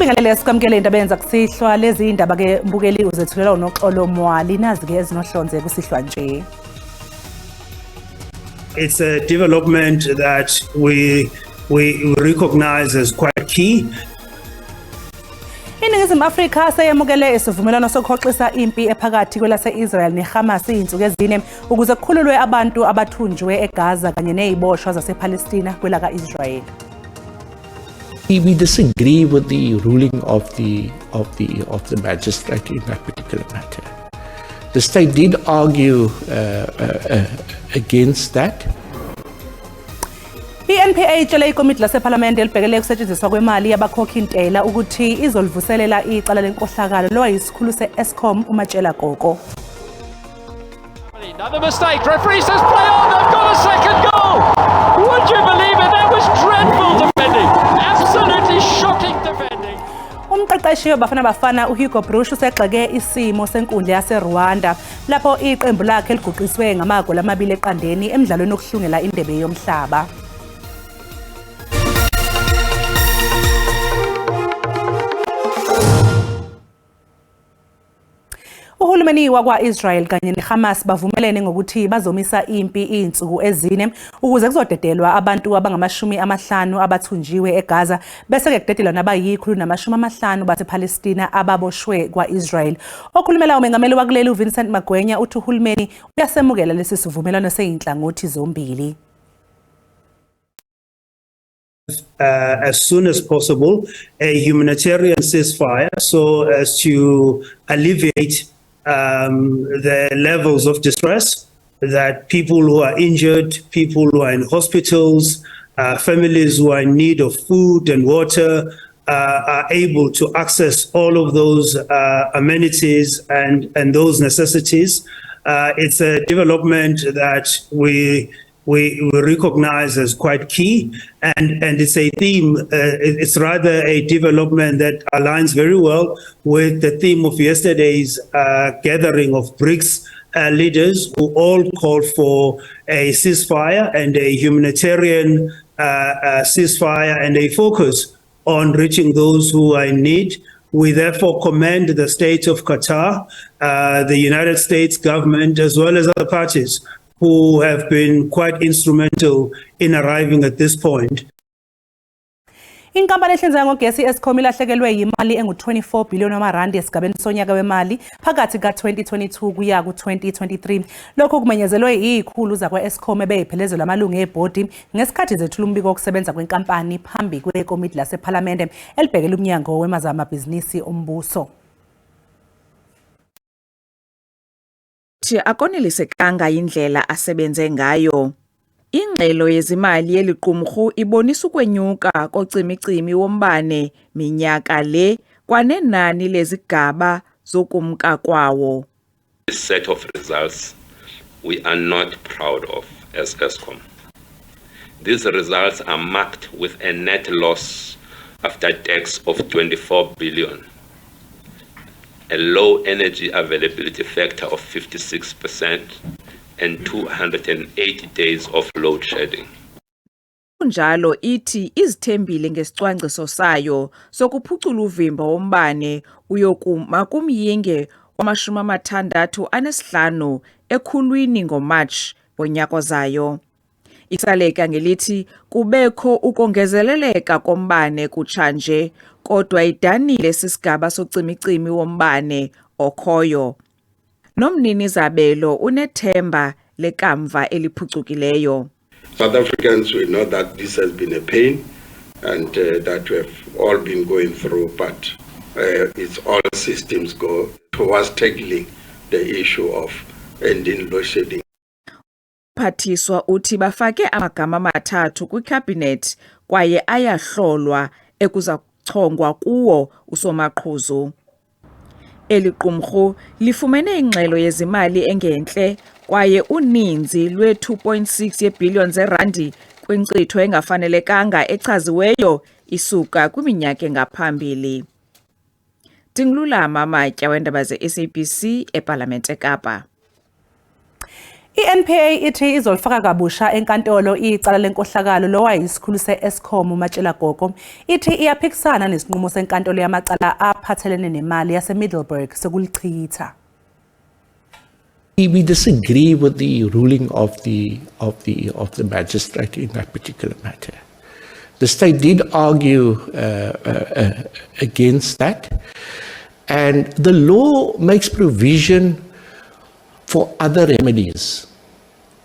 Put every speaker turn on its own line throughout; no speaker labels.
Sikubingelele, sikwamukele indaba yenza kusihlwa. Lezi indaba ke mbukeli uzethulela uNoxolo Mwali, nazi ke ezinohlonze kusihlwa nje.
It's a development that we recognize as quite key.
INingizimu Afrika seyemukele isivumelwano sokuhoxisa impi ephakathi kwelase-Israel neHamas izinsuku ezine ukuze kukhululwe abantu abathunjwe eGaza kanye neziboshwa zasePalestina kwelaka-Israel.
We disagree with the ruling of the magistrate in that particular matter. The state did argue against that.
I-NPA itshele ikomiti lasephalamende elibhekele ukusetshenziswa kwemali yabakhokhi intela ukuthi izolivuselela icala lenkohlakalo lowayisikhulu se-Eskom uMatshela Koko.
Another mistake. Referee says play on. They've got a second goal. Would you believe it? That was dreadful defending. Absolutely shocking defending.
Umqeqeshi weBafana Bafana uHugo Broos usegxeke isimo senkundla yaseRwanda lapho iqembu lakhe liguqiswe ngamagoli 2-0 emdlalweni wokuhlungela indebe yomhlaba. Uhulumeni wakwa-Israel kanye neHamas bavumelene ngokuthi bazomisa impi izinsuku ezine ukuze kuzodedelwa abantu abangama-50 abathunjiwe eGaza, bese-ke kudedelwa nabayi-150 basePalestina ababoshwe kwa-Israel. Okhulumela umengameli wakuleli uVincent Magwenya uthi uhulumeni uyasemukela lesi sivumelwano seyinhlangothi zombili.
As soon as possible a humanitarian ceasefire so as to alleviate the levels of distress that people who are injured, people who are in hospitals, families who are in need of food and water are able to access all of those amenities and those necessities. It's a development that we recognize as quite key, and it's a theme, it's rather a development that aligns very well with the theme of yesterday's gathering of BRICS leaders, who all called for a ceasefire and a humanitarian ceasefire and a focus on reaching those who are in need. We therefore commend the state of Qatar, the United States government, as well as other parties who have been quite instrumental in arriving at this point.
Inkampani ehlinzeka ngogesi i-Eskom ilahlekelwe yimali engu-24 billion wamarandi esigabeni sonyaka wemali phakathi ka-2022 kuya ku-2023. Lokhu kumenyezelwe izikhulu zakwa-Eskom ebeyiphelezelwa amalungu ebhodi ngesikhathi zethula umbiko wokusebenza kwenkampani phambi kwekomiti lasephalamende elibhekele umnyango wemazamabhizinisi ombuso.
Uthi akonelisekanga yindlela asebenze ngayo. Ingxelo yezimali yeli qumrhu ibonisa ukwenyuka kocimicimi wombane minyaka le kwanenani lezigaba zokumka kwawo.
This set of results we are not proud of as Eskom. These results are marked with a net loss after tax of 24 billion, a low energy availability factor of 56%, and 280 days of load shedding.
Kunjalo ithi izithembile ngesicwangciso sayo sokuphucula uvimba wombane uyokuma kumyinge wama-65 ekhulwini ngoMatshi wonyaka ozayo. Isaleka ngelithi kubekho ukongezeleleka kombane kutshanje, kodwa idanile sisigaba socimicimi wombane okhoyo. Nomnini zabelo unethemba lekamva eliphucukileyo.
South Africans, we know that this has been a pain and that we have all been going through, but it's all systems go towards tackling the issue of ending load shedding.
Phathiswa uthi bafake amagama amathathu kwikhabhinethi kwaye ayahlolwa ekuza kuchongwa kuwo usomaqhuzu. Eli qumrhu lifumene ingxelo yezimali engentle kwaye uninzi lwe-2.6 yeebhiliyoni zeerandi kwinkcitho engafanelekanga echaziweyo isuka kwiminyaka engaphambili. Ndingululama Matya weendaba ze-SABC ePalamente eKapa.
I-NPA ithi izolifaka kabusha enkantolo icala lenkohlakalo lowayisikhulu se-Eskom uMatshela Gogo. Ithi iyaphikisana nesinqumo senkantolo yamacala aphathelene nemali yaseMiddelburg sokulichitha.
We disagree with the ruling of the magistrate in that particular matter. The state did argue against that, and the law makes provision for other remedies.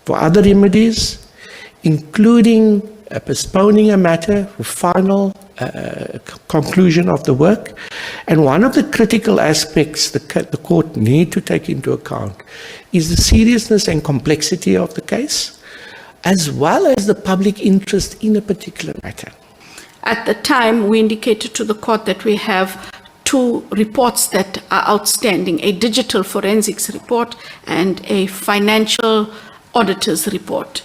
For other remedies, including postponing a matter for final conclusion of the work. And one of the critical aspects the court need to take into account is the seriousness and complexity of the case, as well as the public interest in a particular matter.
At the time, we indicated to the court that we have two reports that are outstanding, a digital forensics report and a financial auditor's report.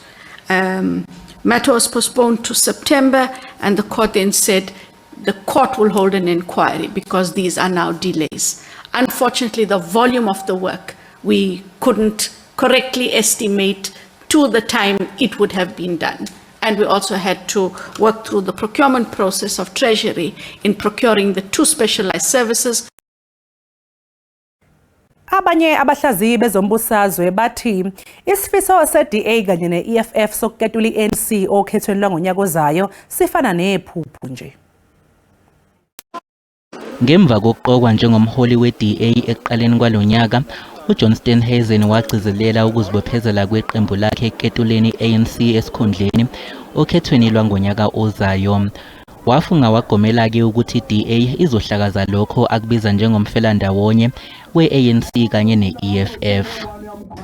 Matter was postponed to September, and the court then said the court will hold an inquiry because these are now delays. Unfortunately, the volume of the work, we couldn't correctly estimate to the time it would have been done. And we also had to work through the procurement process of Treasury in procuring the two specialized services.
Abanye abahlaziyi bezombusazwe bathi isifiso se-DA kanye ne-EFF sokuketula i-ANC okhethweni lwangonyaka ozayo sifana nephupho nje.
Ngemva kokuqokwa njengomholi we-DA ekuqaleni kwalo nyaka, uJohn Steenhuisen wagcizelela ukuzibophezela kweqembu lakhe ekuketuleni i-ANC esikhundleni okhethweni lwangonyaka ozayo. Wafunga wagomela-ke ukuthi i-DA izohlakaza lokho akubiza njengomfelandawonye we-ANC kanye ne-EFF.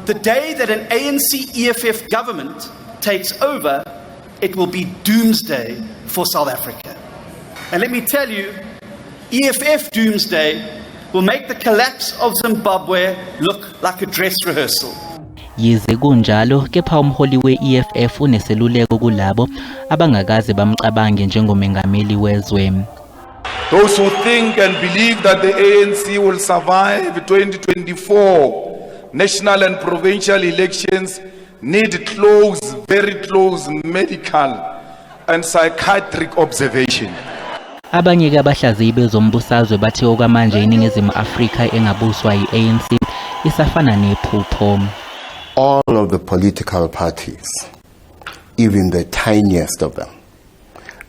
The day that an ANC EFF government takes over, it will be doomsday for South Africa. And let me tell you, EFF doomsday will make the collapse of Zimbabwe look like a dress rehearsal.
Yize kunjalo, kepha umholi we-EFF uneseluleko kulabo abangakaze bamcabange njengomengameli wezwe.
Those who think and believe that the ANC will survive 2024 national and provincial elections need close, very close medical and psychiatric observation.
Abanye-ke abahlaziyi bezombusazwe bathi okwamanje iNingizimu Afrika engabuswa yi-ANC isafana nephupho.
All of the political parties, even the tiniest of them,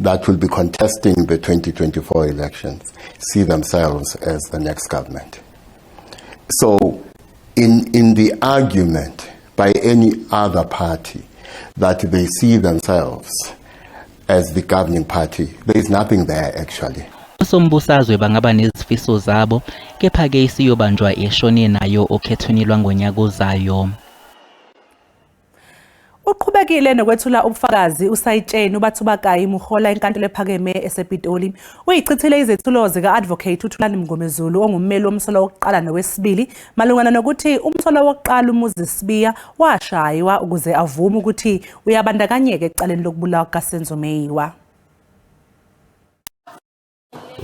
that will be contesting the 2024 elections, see themselves as the next government. So, in the argument by any other party that they see themselves as the governing party, there is nothing there, actually.
Osombusazwe bangaba nezifiso zabo, kepha-ke isiyobanjwa eshone nayo okhethweni lwangonyaka ozayo.
Uqhubekile nokwethula ubufakazi usayitsheni uBathubakayi Mogola enkantolo ephakeme esePitoli. Uyichithile izethulo zika-Advocate uThulani Mngomezulu ongummeli womsolwa wokuqala nowesibili malungana nokuthi umsolwa wokuqala uMuzi Sibiya washaywa ukuze avume ukuthi uyabandakanyeka ecaleni lokubulawa kukaSenzo Meyiwa.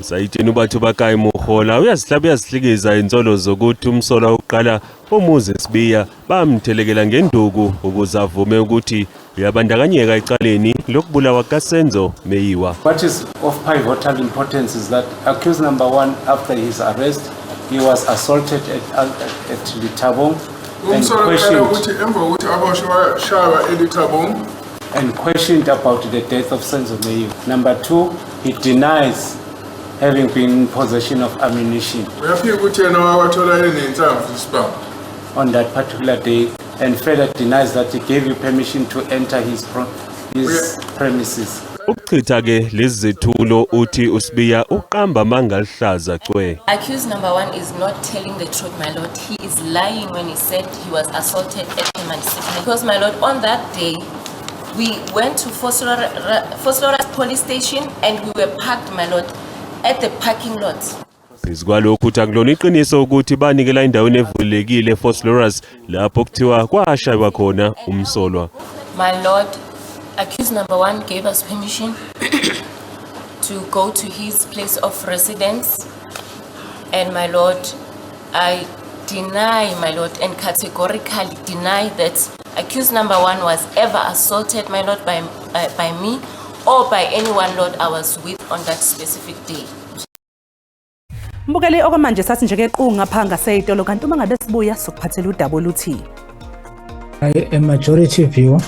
Usayitsheni uBathubakayi Mogola uyazihlaba uyazihlikiza insolo zokuthi umsolwa wokuqala uMuzi Sibiya bamthelekela ngenduku ukuze avume ukuthi uyabandakanyeka ecaleni lokubulawa kukaSenzo Meyiwa.
What is of pivotal importance is that accused number one, after his arrest, he was assaulted at Lethabong and
Umsolwa wokuqala
questioned,
ukuthi emva kokuthi aboshwe washaywa eLethabong
and questioned about the death of Senzo Meyiwa. Number two, he denies having been in possession of ammunition
uyaphika ukuthi yena wawathola enenhlamvu isibhamu
on that particular day and further denies that he gave you permission to enter his premises.
Ukuchitha ke lezi zethulo uthi uSibiya uqamba amanga aluhlaza cwe.
Accused number one is not telling the truth, my lord. He is lying when he said he was assaulted at the municipality. Because, my lord, on that day, we went to Vosloorus police station and we were parked, my lord, at the parking lot.
Phezu kwalokhu uthi akulona iqiniso ukuthi banikela endaweni evulekile eVosloorus lapho kuthiwa kwashaywa khona umsolwa.
My lord, accused number one gave us permission to go to his place of residence. And, my lord, I deny, my lord, and categorically deny that Accused number one was ever assaulted, my lord, by me or by anyone, Lord, I was with on that specific day.
Mbukeli, okwamanje sathi nje ke qu ngapha ngaseyitolo, kanti uma ngabe sibuya sokuphathela udaba oluthi
By a majority view,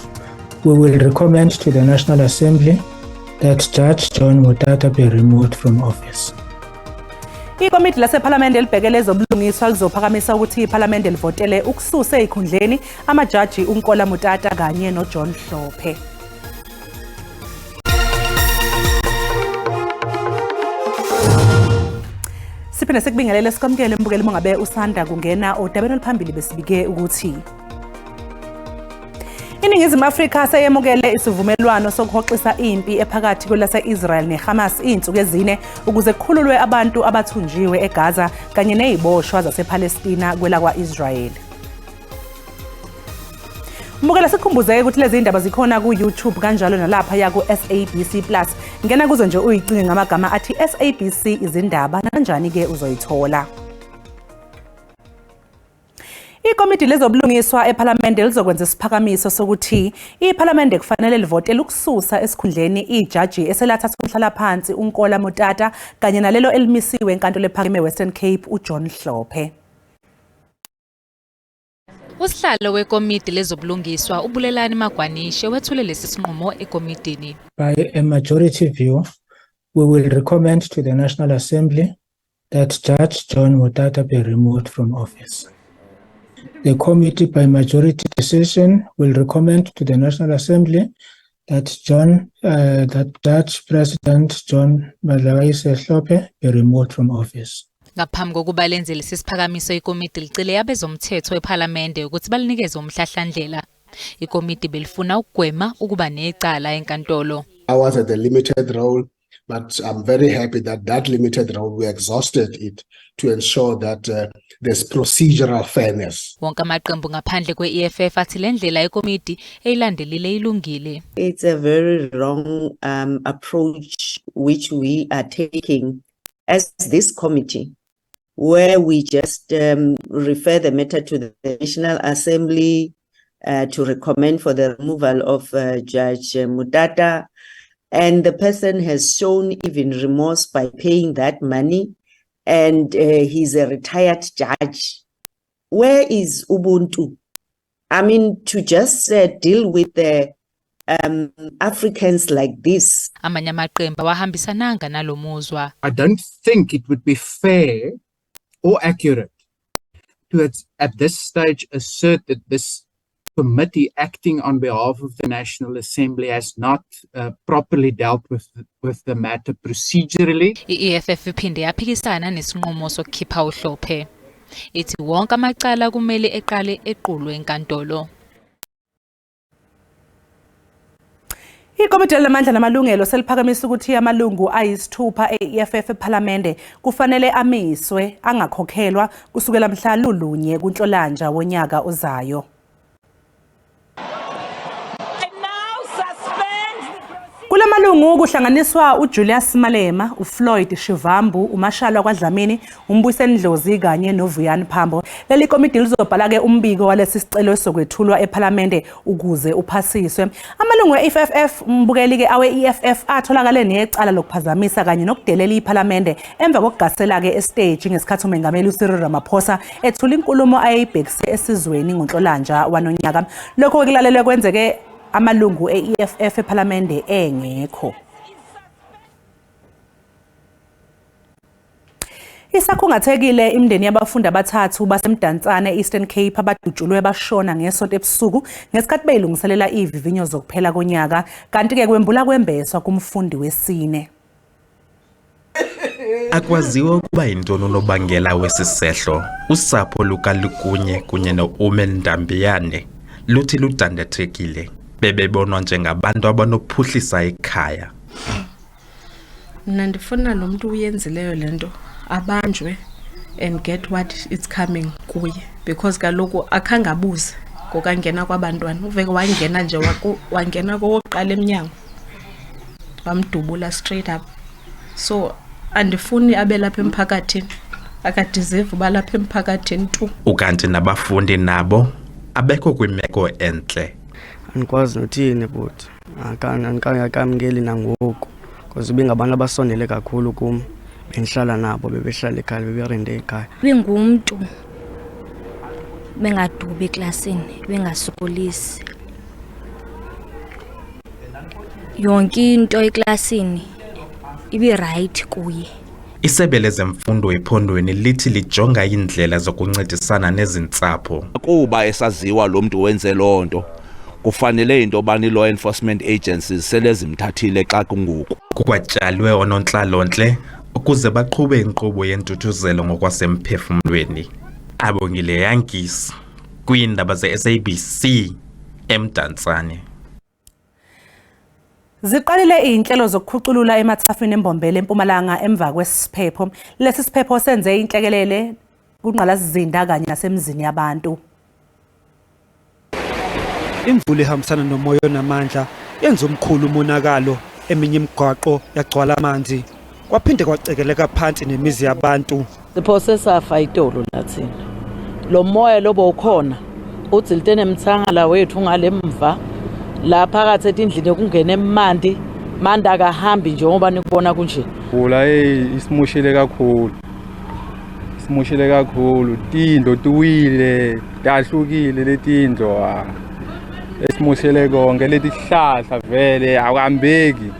we will recommend to the National Assembly that Judge John Motata be removed from office.
Ikomidi lasePhalamende elibhekele ezobulungiswa lizophakamisa ukuthi iPhalamende livotele ukususa ezikhundleni amajaji uNkola Motata kanye noJohn Hlophe. Siphinde sikubingelele sikwamukele mbukeli mongabe usanda kungena odabeni oluphambili. Besibike ukuthi iNingizimu Afrika seyemukele isivumelwano sokuhoxisa impi ephakathi kwelase-Israel neHamas iy'nsuku ezine ukuze kukhululwe abantu abathunjiwe eGaza kanye neziboshwa zasePalestina kwelakwa-Israel. Mbukela, sikhumbuzeke ukuthi lezi ndaba zikhona ku-YouTube kanjalo nalapha yaku-SABC Plus. Ngena kuzo nje uyicinge ngamagama athi SABC izindaba, nakanjani-ke uzoyithola. Ikomidi lezobulungiswa ePhalamende lizokwenza isiphakamiso sokuthi iPhalamende kufanele livotele ukususa esikhundleni ijaji eselathatha umhlalaphansi uNkola Motata kanye nalelo elimisiwe enkantolo ephakeme Western Cape uJohn Hlophe.
Usihlalo wekomidi lezobulungiswa uBulelani Magwanishe wethule lesi sinqumo ekomidini.
By a majority view, we will recommend to the National Assembly that Judge John Motata be removed from office. The committee, by majority decision, will recommend to the National Assembly that Judge President John Madlakayise Hlophe be removed from office.
Ngaphambi kokuba lenze lesi siphakamiso, ikomidi licele abezomthetho ePhalamende ukuthi balinikeze umhlahlandlela. Ikomidi belifuna ukugwema ukuba necala enkantolo.
I was at a limited role, but I'm very happy that that limited role, we exhausted it to ensure that there's procedural fairness.
Wonke amaqembu ngaphandle kwe-EFF athi le ndlela ikomidi eyilandelile ilungile.
It's a very wrong approach which we are taking as this committee, where we just refer the matter to the National Assembly to recommend for the removal of Judge Motata. And the person has shown even remorse by paying that money, and he's a retired judge. Where is Ubuntu? I mean, to just deal with the Africans like this.
Amanye amaqembu awahambisananga nalomuzwa.
I don't think it would be fair or accurate to at this stage assert that this committee acting on behalf of the National Assembly has not properly dealt with the matter procedurally.
I-EFF iphinde yaphikisana nesinqumo sokukhipha uHlophe. Ithi wonke amacala kumele eqale equlwe enkantolo.
Ikomidi lamandla namalungelo seliphakamisa ukuthi amalungu ayisithupha e-EFF ePhalamende kufanele amiswe angakhokhelwa kusukela mhla lulunye kuNhlolanja wonyaka ozayo. Kulamalungu kuhlanganiswa uJulius Malema, uFloyd Shivambu, uMashalwa kwaDlamini, uMbuyiseni Ndlozi kanye noVuyani Pambo. Leli komidi lizobhala-ke umbiko walesi sicelo sokwethulwa ePhalamende ukuze uphasiswe. Amalungu e-EFF mbukeli-ke awe-EFF atholakale necala lokuphazamisa kanye nokudelela iPhalamende emva kokugasela-ke esiteji ngesikhathi uMengameli uCyril Ramaphosa ethula inkulumo ayeyibhekise esizweni ngoNhlolanja wanonyaka. Lokho kulalelwe kwenzeke amalungu e-EFF ePhalamende engekho. Isakhungathekile imindeni yabafundi abathathu baseMdantsane Eastern Cape abadutshulwe bashona ngesonto ebusuku ngesikhathi beyilungiselela ivivinyo zokuphela konyaka, kanti-ke kwembula kwembeswa kumfundi wesine.
Akwaziwa ukuba yintoni unobangela wesisehlo. Usapho lukaLukunye kunye no-Ume Ndambiyane luthi ludandathekile, bebebonwa njengabantu abanophuhlisa ikhaya.
Mna ndifuna lo mntu uyenzileyo le nto abanjwe and get what is coming kuye, because kaloku akhange abuze ngokangena kwabantwana, uveke wangena nje, wangena kowokuqala emnyango wamdubula straight up. So andifuni abe lapha emphakathini, akadeserve uba lapha emphakathini tu.
Ukanti nabafundi nabo Abekho kwimeko entle.
Andikwazi nothini bhuti, andikamkeli nangoku because ibingabantu abasondele kakhulu kum, bendihlala nabo, bebehlala ekhaya, beberente ekhaya.
Ibingumntu bengadubi eklasini, bengasokolisi, yonke into eklasini ibi-right kuye.
Isebe lezemfundo ephondweni lithi lijonga iindlela zokuncedisana nezi ntsapho.
Kuba esaziwa lo mntu wenze loo nto, kufanele into yobana i-law enforcement agencies sele zimthathile xa kungoku.
Kukwatyalwe oonontlalontle ukuze baqhube inkqubo yentuthuzelo ngokwasemphefumlweni. Abongile Yankees kwiindaba ze-SABC eMdantsane.
Ziqalile izinhlelo zokukhuculula emathafeni eMbombela eMpumalanga emva kwesiphepho. Lesi siphepho senze inhlekelele kungqalasizinda kanye nasemzini yabantu.
Imvula ehambisana nomoya onamandla yenza omkhulu umonakalo, eminye imigwaqo yagcwala amanzi, kwaphinde kwacekeleka phansi nemizi yabantu.
Siphose safa itolo lathina. Lo moya lobo ukhona udzilite nemthangala wethu ngale mva la phakathi etindlini kungena emanti mandi akahambi njengoba nikubona kunje.
Mvula hey isimoshile kakhulu, isimoshile kakhulu, tindlu tiwile, tahlukile letindlu, esimoshele konke, letihlahla vele akuhambeki.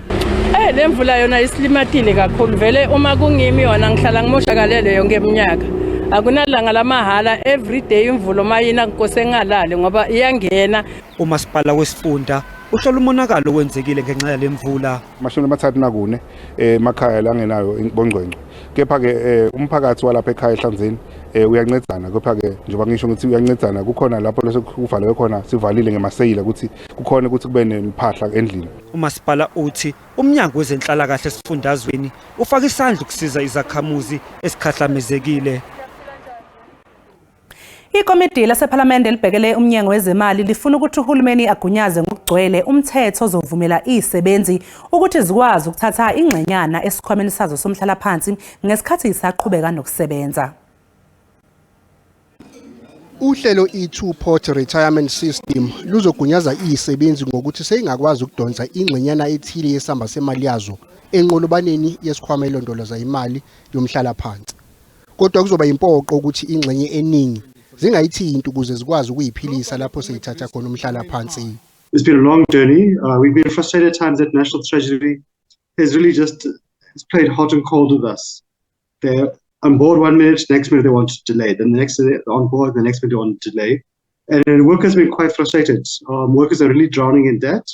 Le mvula yona isilimatile kakhulu vele, uma kungimi yona ngihlala ngimoshakalele yonke iminyaka. Akunalanga lamahhala, every day imvula mayina nkose engalali ngoba iyangena.
Umasipala wesifunda uhlola umonakalo owenzekile ngenxa yale mvula.
34 emakhaya langenayo bongcwengcwe, kepha-ke umphakathi walapha ekhaya eHlanzeni uyancedana, kepha-ke njengoba ngisho ngithi uyancedana, kukhona lapho lesekuvalwe khona, sivalile ngemaseyila ukuthi kukhona ukuthi kube nemphahla endlini.
Umasipala uthi umnyango wezenhlalakahle esifundazweni ufaka isandla ukusiza izakhamuzi esikhahlamezekile.
Ikomidi lasePhalamende elibhekele umnyango wezemali lifuna ukuthi uhulumeni agunyaze ngokugcwele umthetho ozovumela izisebenzi ukuthi zikwazi ukuthatha ingxenyana esikhwameni sazo somhlalaphansi ngesikhathi isaqhubeka nokusebenza.
Uhlelo i-Two-Pot Retirement System luzogunyaza izisebenzi ngokuthi seyingakwazi ukudonsa ingxenyana ethile yesamba semali yazo enqolobaneni yesikhwama elondoloza imali yomhlalaphansi. Kodwa kuzoba impoqo ukuthi ingxenye eningi zingayithinti ukuze zikwazi ukuyiphilisa lapho seyithatha khona umhlalaphansi.
It's been a long journey. We've been frustrated at times that National Treasury has really just has played hot and cold with us. They're on board one minute, next minute they want to delay. Then the next minute they're on board, the next minute they want to delay. And workers have been quite frustrated. Workers are really drowning in debt.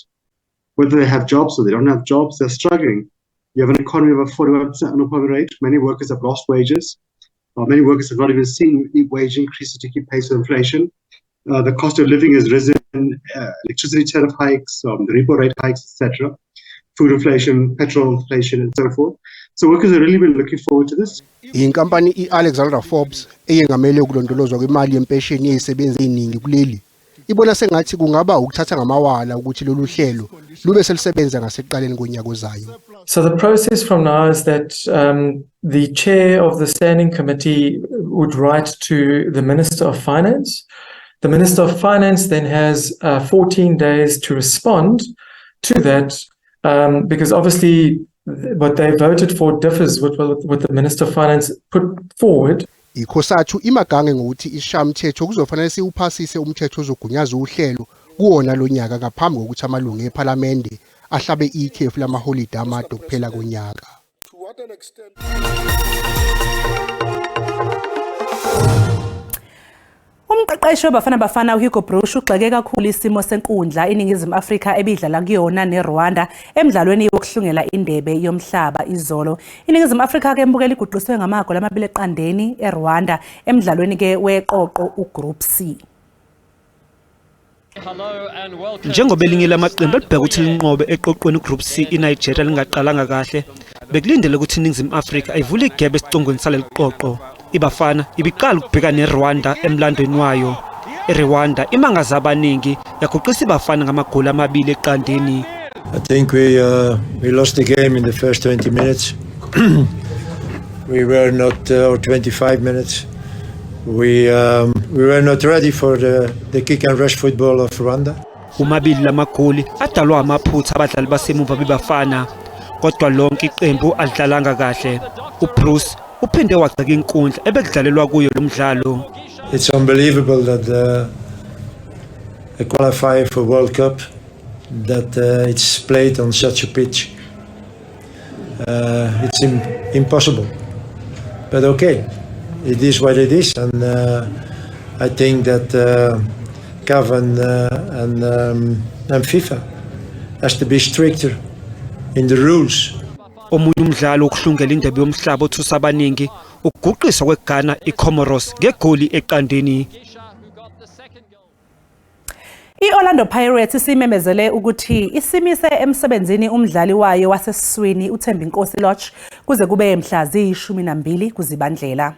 Whether they have jobs or they don't have jobs, they're struggling. You have an economy of a 41% unemployment rate. Many workers have lost wages. Many workers have not even seen wage increases to keep pace with inflation. The cost of living has risen, electricity tariff hikes, the repo rate hikes, etc., food inflation, petrol inflation, and so forth. So workers have really been looking forward to this.
Inkampani i-Alexander Forbes eyengamele ukulondolozwa kwemali yempesheni yezisebenzi eziningi kuleli ibona sengathi kungaba ukuthatha ngamawala ukuthi lolu hlelo lube selisebenza ngasekuqaleni konyaka ozayo.
So the process from now is that the chair of the standing committee would write to the Minister of Finance. The Minister of Finance then has 14 days to respond to that, because obviously what they voted for differs with what the Minister of Finance put forward.
ICOSATU imagange ngokuthi isishayamthetho kuzofanele siwuphasise umthetho ozogunyaza uhlelo kuwona lo nyaka ngaphambi kokuthi amalungu ePhalamende ahlabe ikhefu lamaholide amade okuphela konyaka.
Umqeqeshi weBafana Bafana uHugo Broos ugxeke kakhulu isimo senkundla iNingizimu Afrika ebidlala kuyona neRwanda emdlalweni wokuhlungela indebe yomhlaba izolo. INingizimu Afrika ke mbukeli iguqiswe ngamagoli 2-0 eRwanda emdlalweni ke weqoqo uGroup C.
Njengoba elinye lamaqembu elibheka ukuthi linqobe eqoqweni uGroup C iNigeria lingaqalanga kahle, bekulindele ukuthi iNingizimu Afrika ivule igebe esicongweni saleli qoqo. IBafana ibiqala ukubhekana neRwanda emlandweni wayo. IRwanda imangaza abaningi yaguqisa iBafana ngamagoli 2-0.
I think we lost the game in the first 20 minutes. We were not, or 25 minutes. We We were not ready for the kick and rush football of Rwanda.
Umabili lamagoli adalwa amaphutha abadlali basemuva beBafana, kodwa lonke iqembu alidlalanga kahle. uBroos uphinde wagxeka inkundla ebekudlalelwa kuyo lo mdlalo.
It's unbelievable that a qualifier for World Cup that it's played on such a pitch. It's impossible. But okay, it is what it is, and I think that CAF and FIFA has to be stricter in the rules.
Omunye umdlalo wokuhlungela indebe yomhlaba othusa abaningi ukuguqiswa kweGhana iComoros ngegoli eqandeni.
I-Orlando Pirates isimemezele ukuthi isimise emsebenzini umdlali wayo wasesiswini uThembinkosi Lorch kuze kube mhla ziyi-12 kuZibandlela.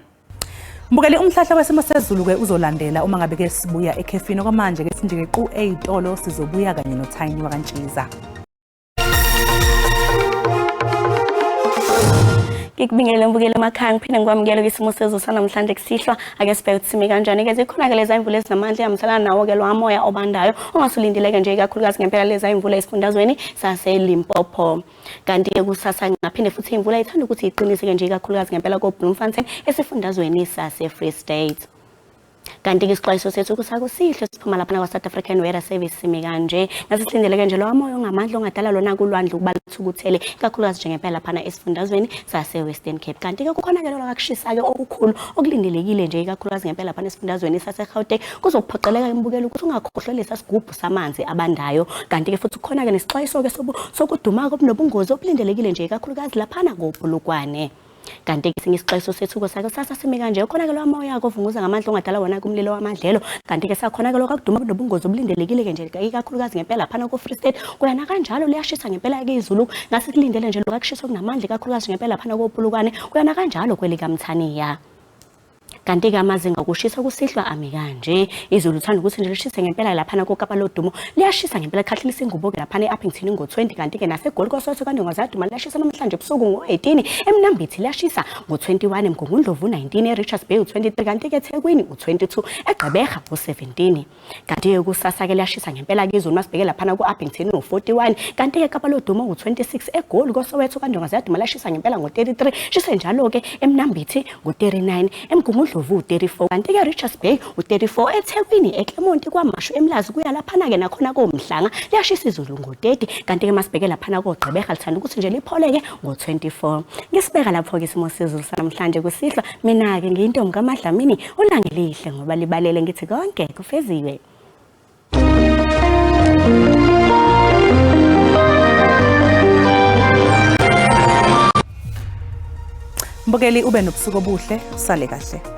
Mbukeli, umhlahla wesimo sezulu ke uzolandela uma ngabe ke sibuya ekhefini. Okwamanje ke sinje qu eyitolo, sizobuya kanye noThayini wakaNtshiza.
Ngikubingelele mbukeli emakhaya, ngiphinde ngikwamukele kwisimo sezulu sanamhlanje kusihlwa. Ake sibheke ukuthi sime kanjani-ke. Zikhona-ke leza imvula ezinamandla ehambisana nawo-ke lo moya obandayo ongasulindeleke nje, ikakhulukazi ngempela leza imvula esifundazweni saseLimpopo. Kanti-ke kusasa ngaphinde futhi imvula ithanda ukuthi iqinise-ke nje, ikakhulukazi ngempela ko-Bloemfontein esifundazweni sase-Free State. Kanti-ke isixwayiso sethu kusakusihle siphuma laphana kwa-South African Weather Service simi kanje: ngase silindeleke nje lowa moya ongamandla ongadala lona kulwandle ukuba luthukuthele, ikakhulukazi nje ngempela laphana esifundazweni sase-Western Cape. Kanti-ke kukhona-ke lona kakushisa-ke okukhulu okulindelekile nje, ikakhulukazi ngempela laphana esifundazweni sase-Gauteng. Kuzokuphoqeleka imbukelo ukuthi ungakhohlwa lesa sigubhu samanzi abandayo. Kanti-ke futhi kukhona-ke nesixwayiso-ke sokuduma obunobungozi obulindelekile nje, ikakhulukazi laphana koPolokwane. Kanti esinye isixwayiso sethu sakusasa simi kanje: khona-ke lo moya kovunguza ngamandla ongadala wona kumlilo wamadlelo. Kanti-ke sakhona-ke lokho akuduma kunobungozi obulindelekile-ke nje, ikakhulukazi ngempela laphana ko-Free State. Kuyana kanjalo liyashisa ngempela-ke izulu, ngase kulindele nje lokhu akushisa okunamandla, ikakhulukazi ngempela laphana koPolokwane, kuyana kanjalo kwelikaMthaniya. Kanti-ke amazinga okushisa kusihlwa ami kanje: izulu uthanda ukuthi nje lishise ngempela laphana koKapa lodumo, liyashisa ngempela khahlelisa ingubo-ke laphana e-Upington ngo-20. Kanti-ke naseGoli kwaSoweto kanti ngazaduma liyashisa namhlanje ebusuku ngo-18, eMnambithi liyashisa ngo-21, eMgungundlovu 19, e-Richards Bay u-23, kanti-ke eThekwini u-22, eGqeberha u-17. Kanti-ke kusasa-ke liyashisa ngempela-ke izulu masibheke laphana ku-Upington ngo-41, kanti-ke Kapa lodumo ngo-26, eGoli koSoweto kandonga ziyaduma liyashisa ngempela ngo-33, shise njalo-ke eMnambithi ngo-39, eMgungundlovu u-34, kanti-ke Richards Bay u-34, eThekwini, eClermont, KwaMashu, eMlazi, kuya laphana-ke nakhona koMhlanga liyashisa izulu ngo-30. Kanti-ke masibheke laphana koGqeberha lithanda ukuthi nje lipholeke ngo-24. Ngisibeka lapho-ke isimo sezulu sanamhlanje kusihlwa. Mina-ke ngiyintombi kaMadlamini, uLangelihle ngoba libalele, ngithi konke kufeziwe.
Mbukeli, ube nobusuku obuhle, usale kahle.